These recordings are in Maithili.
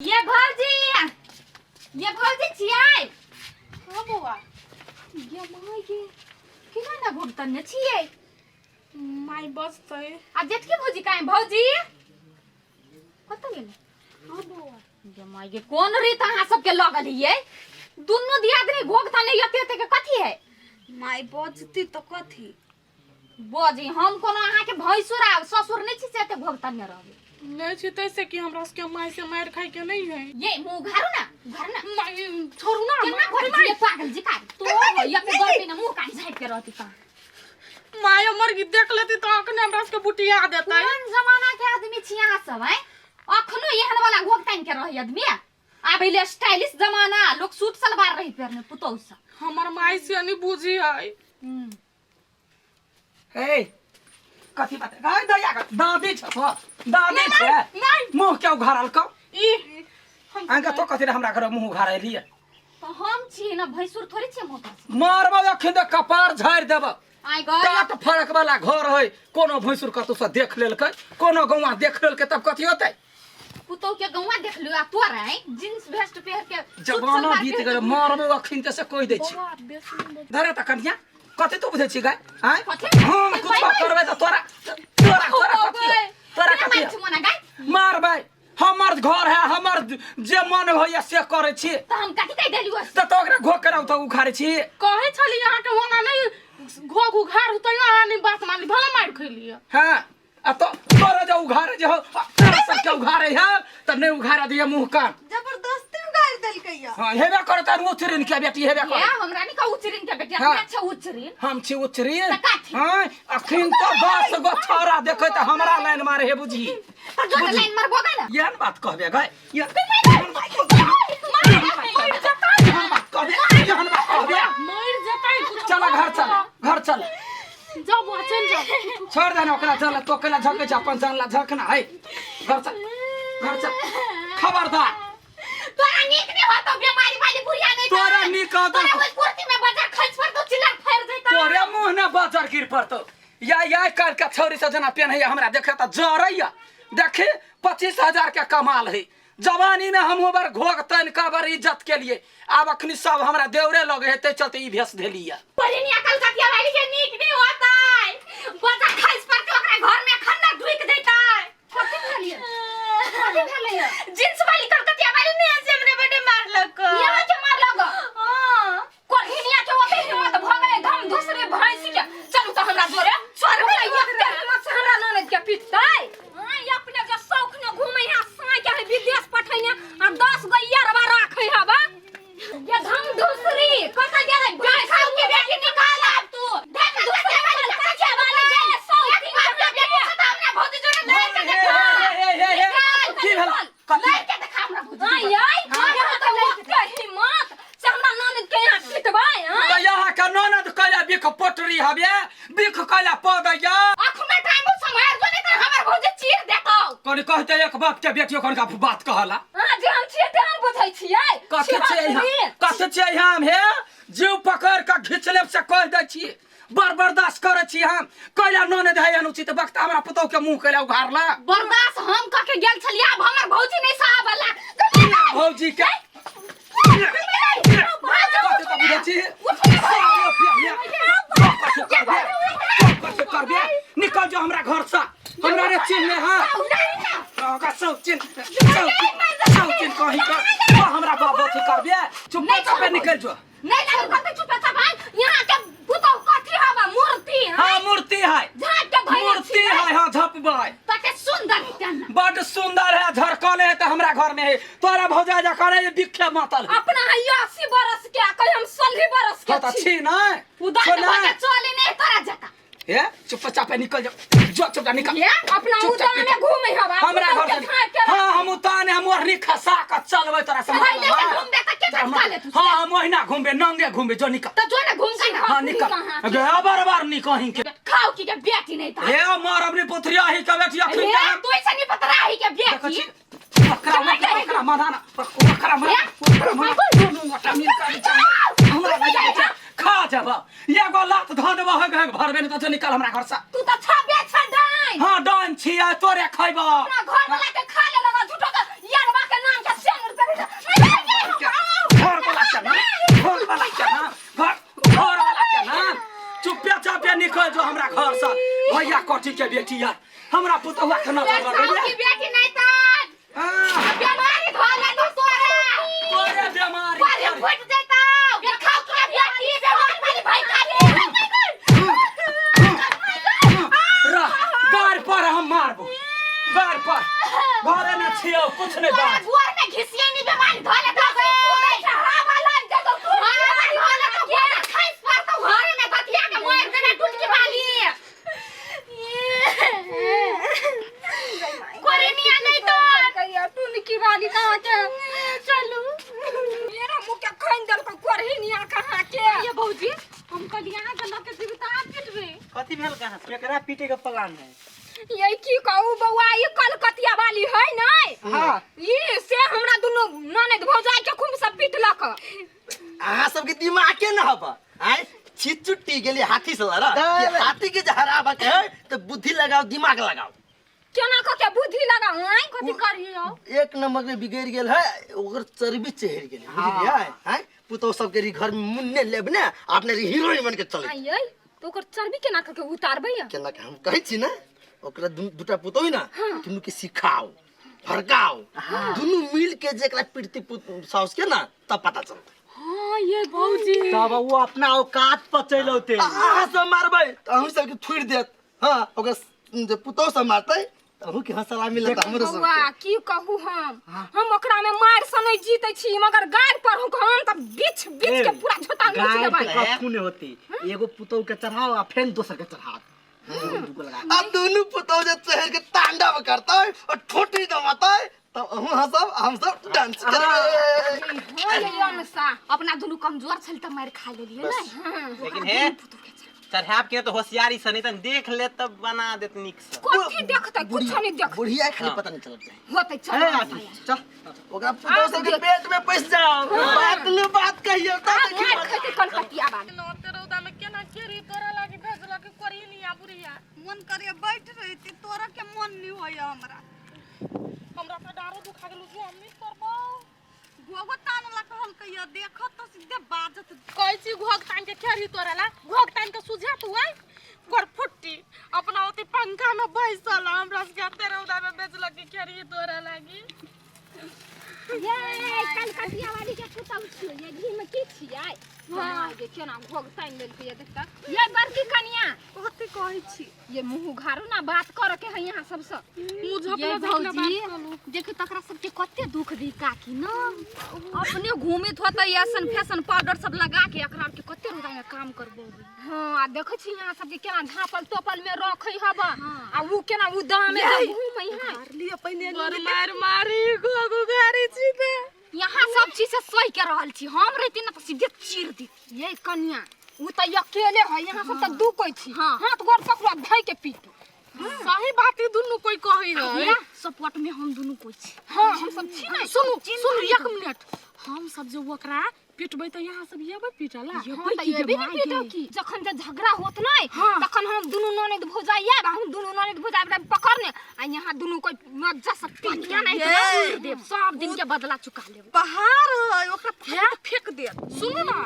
ये भौजी, ये भौजी छियै। हाँ बौआ। ये माय गे, केना ना भुगतन ने छियै? माय बजतै। आ जेठकी भौजी काहे भौजी कतऽ गेलै? हाँ बौआ। ये माय गे, कोन रीत अहाँ सबके लगल ये? दुनू दियादनी घोघ तने एते एते के कथी है? माय बजती तऽ कथी बजी? हम कोनो अहाँके भैंसुर आ ससुर नहि छी से एते घोघ तने रहबै। नहि छी तैसे कि हमरा सबके माय से मारि खाय के नहीं है। ये मुंह उघारू ना, उघारू ना। माय छोड़ू ना। केना घर छियै पागल जी का तो ये गर्मी ना मुंह कान झाँपि के रहती का। माय हमर की देख लेती तऽ अखने हमरा सबके बुटिया देतै। कोन जमाना के आदमी छी अहाँ सब हैं? अखनो एहन वाला घोघ तानि के रही आदमी? आब अइले स्टाइलिश जमाना, लोग सूट सलवार रही पहिरने पुतौह सब। हमर माय से नहीं बुझी है। हे, कथी बात गाय दया के दादी छ तो दादी छै। नहीं। मुंह क्यों उघारल को? ई हम अंगा तो कथी रे हमरा घर मुंह उघारलिए? तो हम छी ना भैंसुर थोड़ी छी हम ओकर से। मारबो अखन तऽ कपार झाड़ि देब। आइ गई काट फरक वाला घर है, कोनो भैंसुर कतौ से देख लेलकै, कोनो गौआ देख लेलकै तब कथी होतै? पुतोह के गौआ देख लियो आ तोर है जींस वेस्ट पहिर के सूट जमाना सलवार बीत पहिर गेल। के। मारबो अखन तऽ से कहि दै छी। बौआ बेसी नहीं बज। धरे तऽ कनिया, कथी तू बुझै छी गाय? आँय? कथी? हम भाई, कुछ भाई। करबै तऽ तोरा तोरा तोरा कथी भाई। तोरा केना कथी मारै छी मोना गाय? मारबै? हमर घर है, हमर जे मन होइया से करै छी। तऽ हम कथी कहि देलियो? तऽ तो ओकरा घोक कराउ तऽ उखाड़ै छी। कहै छली अहाँके ओना नहीं घोघ उघार तैयो अहाँ नहीं बात मानली, भले मारि खैलियै। हाँ, आ तो तोरा जे उघारे जे हो, तोरा सबके उघारे है तऽ नहि उघारे दिए मुँह कान। जबरदस्ती उगाड़ देलकै या। हाँ, हेबे करत आर उचरिन के बेटी हेबे ये करत। हमरा नहीं कहू उचरिन के बेटी। हाँ। हम अच्छा उचरिन? हम छी उचरिन। तऽ काथी? हाँ, अखन तो 10 गो छौड़ा देखै तऽ हमरा लाइन मारे हे बुझी। तऽ जो लाइन मारबो गे ना। एहन बात कहबे गए, एहन बात एहन बात कहबे, एहन बात कहबे। मरि जेतै कुछ। चल घर, चल घर चल। जाओ बुआ, चलि जाओ। छोड़ देना ओकरा, चल। तो केला झके छै अपन जान ला झकना है। घर चल, घर चल। खबरदार। तोरा नीक नहीं होतो बीमारी वाली बुढ़िया नहीं। तोरा नीक होतो। तोरा ओइ कुर्ती में बजर खसि पड़तो, चिल्ला फाड़ि जैतो। तोरे मुंह ने बजर गिर पड़तो। या काल के छौरी सब जेना पेन्हैया, हमरा देखे तऽ जरैया। देखी, 25,000 के कमाल है। जवानी में हम बर घोघ तन का बर इज्जत के लिए। आब अखनी सब हमरा देवरे लगे है, ते चलते ई भेष धेलिया। परिनिया कलकतिया वाली के नीक नहीं होतै, बजर खसि पड़तो, ओकरा घर में खन्ना ढुकि जैतै। कथी भेलियै? कथी भेलैया? जींस वाली कलकतिया वाली ने से हमरा बड़े मारलक। यहाँ के मारलक? हां। कोढ़िनिया के ओते हिम्मत भ गेलै धम दूसरे भैंसी के। चलू तऽ हमरा जोरे चल। एते हिम्मत से हमरा ननद के पिटतै? हाँ, ई अपने जे शौक ने घूमै है, साँइ के है विदेश पठैने आ 10 गो यारवा राखै हवा। ये धम दूसरी कतऽ गेलै? गाय खाउ के बेटी, निकाल आब तू। धम दूसरे वाली कलकतिया वाली जे शौक के बेटी से तऽ हमरा भौजी जोरे लड़ के हे, देखा। हे, हे, हे, हे। निकाल, की भेल? निकाल। कथी? लड़ के देखा हमरा भौजी जोरे। आइ, आइ, यहाँ तऽ ओते हिम्मत से हमरा ननद के यहाँ पिटबै? हाँ? तऽ यहाँ के ननद कैला बिख पोटरी हबे, बिख कैला पदैया? अखने टाइम सम्हार जो, नहीं तऽ हमर भौजी चीर देतौ। कनि कहते एक बाप के बेटियो कनि का बात कहला। अहाँ जेहन छियै तेहन बुझै छियै। कथी छियै हम? छिहत्तरी। कथी छियै हम? हे, जीव पकड़ के घीच लेब से कह दै छी। बड़ बर्दाश्त करै छी हम। कैला ननद है अनुचित वक्त हमरा पुतौह के मुंह कैला उघारला? बर्दाश्त हम कऽ के गेल छलियै, आब हमर भौजी नहीं सहाबला। भौजी के कथी तऽ बुझै छी? कथी करबे? कथी करबे? निकल जो हमरा घर से। हमरा रे चिन्ह हाँ ओकरा सब चिन्ह, सब सब चिन्ह कहीं कर तो हमरा बाप अथी करबे। चुप चाप निकल जो। नहीं लागल कते चुप चाप है यहाँ के पुतौह कथी हवा मूर्ति है? हाँ, मूर्ति है। झाँक के धइले मूर्ति छियै। है, हाँ, झपबै। कते सुंदर है तेना। बड सुंदर है, झरकल है तऽ हमरा घर में है। तोरा भौजा जकर है बिखे मातल है। अपना है 80 बरस के, कहीं हम 16 बरस के हाँ तऽ छी। छी नै उदास छो भऽ के नै चले नहीं तोरा जका। हे, चुपचाप निकल जाओ, जो चुपचाप निकल। ये अपना चुपचाप उदाने निकल। घूमे हवा हमरा पुतौह घर के से झाँक के हाँ, हम उताने हम ओढ़नी खसा के चलबै तोरा से। भाई लेके हाँ। घूमबे तऽ के झटका लेतू? हाँ, हम ओहिना घूमबे, नंगे घूमबे। जो निकल। तऽ जो ने घूम के ना। हाँ, निकल गे। बार बार निकल के खाओ की के बेटी नहीं था। हे, मार अपनी पुत्रिया ही के बेटी अखन हे के तू ऐसे नहीं पतरा ही के देखै बेटी। छी ओकरा ओकरा मधाना ओकरा मधाना ओकरा मधाना दुनू गोटा मिल के हमरा नहि जाइ छै। खा जेब, एगो लात धऽ देबो हग हग भरबे नहि तऽ। निकल हमरा घर से। तू तऽ छबे छ डाइन। हाँ, डाइन छियै, तोरे खैबो। अपना घर वाला के खा ले लगा, झूठो के यारवा के नाम के से कोठी के बेटी यार हमरा पुतहुआ के नजर साहु लगैया की बेटी नहीं तान हाँ, बीमारी धोले तो तोरा तोरे बेमारी पर तोरे। फुट देता खाओ के बेटी बीमार वाली भाई खाली रह गाड़ पर हम मारबो गाड़ पर घरे में छियो कुछ नहीं तोरा बात गोर में घिसिए नहीं बीमारी धोले तो हवा लग जतो हवा धोले तो गोर खैस पर तो घरे में बतिया के मार देना टूट के वाली कोरेनिया नहीं तो टुनकी वाली कहाँ के चलू मेरा मुँह के खैन देलको कोरहिनिया कहाँ के ये भौजी हम कहलिए अहाँ के लऽ के जेबै तऽ अहाँ पिटबै कथी भेल कहाँ से केकरा पीटे के प्लान है ये की कहू बौआ ई कलकतिया वाली है नहीं हाँ ई से हमरा दुनू ननद भौजाई के खूब सब पीटलक अहाँ सबके दिमाग के न हब आय छिचुट्टी गेली हाथी से लड़ कि हाथी के जे हराबऽ के है तो बुद्धि लगाओ दिमाग लगाओ केना कऽ के बुद्धि लगाऊ आँय कथी करियो एक नंबर में बिगड़ गेल है ओकर चर्बी चढ़ गेल बुझलियै आय पुतोह सबके री घर में मुन्ने लेब ने अपने री हीरोइन बन के चले आँय तो ओकर चर्बी केना कऽ के उतारबै या केना के हम कहै छी ने ओकरा दूटा पुतोह ने दुनू के सिखाओ भड़काओ दुनू मिल के जेकरा पीटती साउस के ना तब पता चलतै हाँ ये भौजी तब वो अपना औकात पर चलि औते अहाँ सब मारबै तऽ अहूँ सबके थुड़ि देत हाँ ओकर जे पुतोह सब मारतै तऽ अहूँके हौसला मिलत हमरो बौआ सबके की कहू हम ओकरा में मार से नहीं जीते छी मगर गाड़ पर हम हम तऽ बीछ बीछ के पूरा झोटा नोच गाय लेबै के कथू नहीं होती एगो पुतोह के चढ़ाओ आ फेन दोसर के चढ़ाओ दूगो लगा आ दुनू पुतोह जे चढ़ के तांडव करतै और ठोटी दबातै तब अहूँ हँसब हम सब डांस करबै हाँ ये अनुसा अपना दुनू कमजोर छल तऽ मारि खा लेलियै ने लेकिन हे चढ़ाब के तो होशियारी से नहीं तन देख ले तब बना देत निक से कथी देखतै कुछ नहीं देखतै बुढ़िया खाली पता नहीं चलत जाए होतै चल ए आती चल ओकरा पुतोह सबके पेट में पैस जाओ बात लू बात कहियो तब आब देखियो मार खैतै कलकतिया वाली नौते रौदा में केना केरी तोरा लागी भेजलक कोरिनिया बुढ़िया मन करे बैठ रहती तोरा के मन नहीं होय हमरा हमरा तऽ डारो दुखा गेल जो हम नहीं करबो गोगो तानला कहलकै देख तो सीधे बाजत कहै छी घोघ तान के खेरी तोरा ला घोघ तान के सुझा तू आइ गोरफुट्टी अपना ओते पंखा में बैसल हमरा सबके एते रौदा में बेचलक कि खेरी तोरा लागी ये कलकतिया वाली के पुतहु छियै ये घी में की छियै हाँ ये केना घोघ तानि लेलकै ये देखता ये बड़की कनिया कथी कहै छी ये मुँह उघारू ना बात करे के है यहाँ सबसे मुझे ये भौजी देखियो तकरा सबके कते दुख दी काकी न अपने घूमित होतै ऐसन फैशन पाउडर सब लगा के एकरा आर के कते रौदा में काम करबो हाँ आ देखै छी यहाँ सबके केना झाँपल तोपल में रखै हब आ उ केना उ दामे घूमै है लिअ पहिने बड़ मार मारी घोघ उघारी छी ते यहाँ सब चीज से सही के रहल छी हम रहती न तऽ सीधे चीर दी ये कनिया उ तऽ अकेले है यहाँ सब तऽ दू कोइ छी हाँ। हाथ गोर पकड़ो धइ के पीटू सही बात ई दुनू कोई कहै है सपोर्ट में हम दुनू कोई छी हाँ हम सब छी ने सुनू सुनू एक मिनट हम सब जे ओकरा पिटबै तऽ यहाँ सब एबै पिटला हाँ, तऽ एबे ने पीटो की जखन जे झगड़ा होत नै हाँ। तखन हम दुनू ननद भौजाई आयब आ हम दुनू ननद भौजाई ओकरा पकड़ने आ यहाँ दुनू कोई मज्जा से पीट या नहीं तऽ चीर देब सब दिन के बदला चुका लेब पहाड़ है ओकरा पहाड़ फेंक देत सुनू ना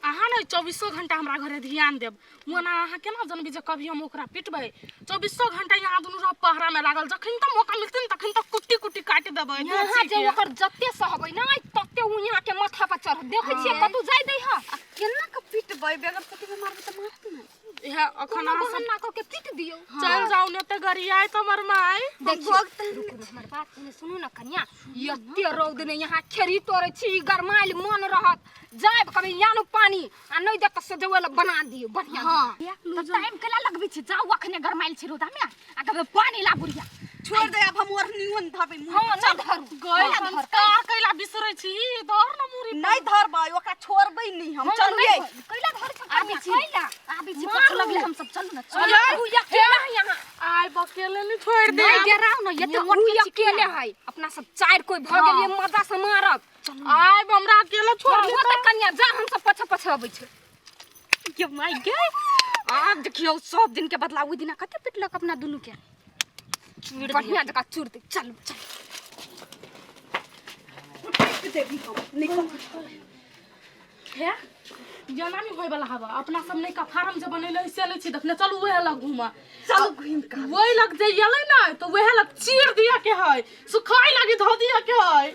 अहाँ ने चौबीसो घंटा हमरा घरे ध्यान देब ओना अहाँ केना जानबी जे कभी हम ओकरा पिटबै चौबीसो घंटा यहाँ दुनू रह पहरा में लागल जखन तक मौका मिलतै ने तखन तक कुट्टी कुट्टी काटि देबै यहाँ जे ओकर जते सहबै नै तते उ यहाँ के माथा पर चढ़त देखै छियै कतौ जाय दै ह आ केना के पिटबै बेगर पति में मारबै तऽ मारत ने इएह अखन कोनो अहाँ सब बहाना कऽ के पीट दियौ चलि जाउ ने तऽ गरियाय तऽ हमर माय देखियौ रुकू ने, हमर बात सुनू सुनू ने कनिया एते रौद ने यहाँ खेरी तोड़ै छी गरमायल मन रहत जायब कभी यानु पानी आ नहीं देत तऽ सेजौए लए बना दियौ बढ़िया हाँ तऽ टाइम केला लगबै छी जाउ अखने गरमायल छी रौदा में आ कभी पानी ला बुढ़िया छोड़ दे अब हम ओढ़नी ओन धरबै मुँह हाँ नहीं धरू गए संस्कार कैला बिसरै छी धर न मुरी नहीं धरबै ओकरा छोड़बै नहीं हम हाँ, चलू नहीं ये धरू। कैला धर छै आबै छी कैला आबै छी मारू। पछू लगले हम सब चलू ने चलू चलू उ अकेला है यहाँ आइ बकेले ने छोड़ि दे नहीं डराउ ने एते उ मोट के छी अकेले है अपना सब चारि कोई भऽ गेलियै मजा से मारब आइ हमरा अकेला छोड़ हो तऽ कनिया जा हम सब पछे पछे अबै छै ये my गे आब देखियौ सब दिन के बदला ओहि दिना कते पिटलक अपना दुनू के बढ़िया जकाँ चूर दे चलू चलू देबी हम निकल हे जाना नहीं होय वाला हवा अपना सब नहीं का फार्म जे बनेले से नहीं छी देखने चलू वह लग घूमा। चलू घूम के। वही लग जे एलै ना तो वह लग चीर दिया के है, सुखाई लगी धो दिया के है।